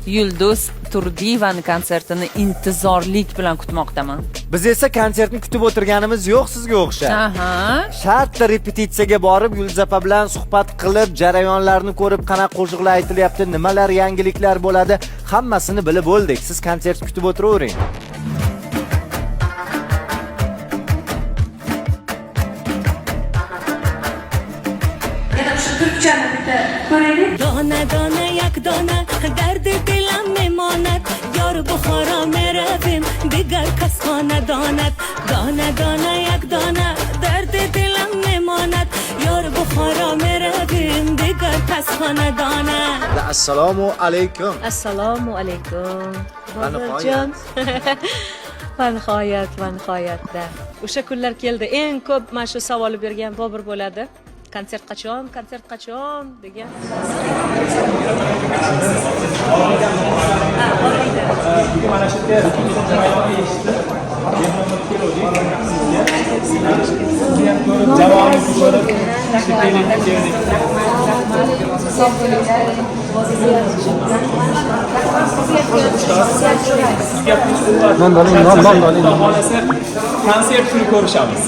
Yulduz Turdiyevani konsertini intizorlik bilan kutmoqdaman. Biz esa konsertni kutib o'tirganimiz yo'q sizga o'xshab. Aha. Shartta repetitsiyaga borib, Yulduz opa bilan suhbat qilib, jarayonlarni ko'rib, qanaqa qo'shiqlar aytilyapti, nimalar yangiliklar bo'ladi, hammasini bilib bo'ldik. Siz konsert kutib o'tiravering. Yana shu turkchani bitta ko'raylik. Dona dona yak dona dardi dilam memonat yor Buxoro meravim digar kas xonadonat dona dona yak dona dardi dilam memonat yor Buxoro meravim digar kas xonadonat. Assalomu alaykum. Assalomu alaykum. Va nihoyat. Boburjon. Va nihoyat, va nihoyatda. O'sha kunlar keldi. Eng ko'p mana shu savolni bergan Bobur bo'ladi. Konsert qachon, konsert qachon degan. Bugun mana shu yerga eshitib, keluvdik sizga. Sizni ham ko'rib, jamoamizni ko'rib, shu keldik. Sizga kuch quvvat. Xudo xohlasa konsert kuni ko'rishamiz.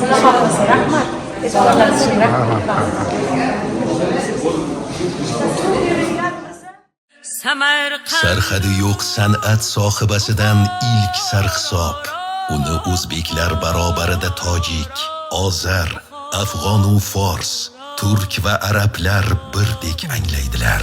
Samarqand Sarhadi yo'q san'at sohibasidan ilk sarhisob. Uni o'zbeklar barobarida tojik, ozar, afg'onu fors, turk va arablar birdek anglaydilar.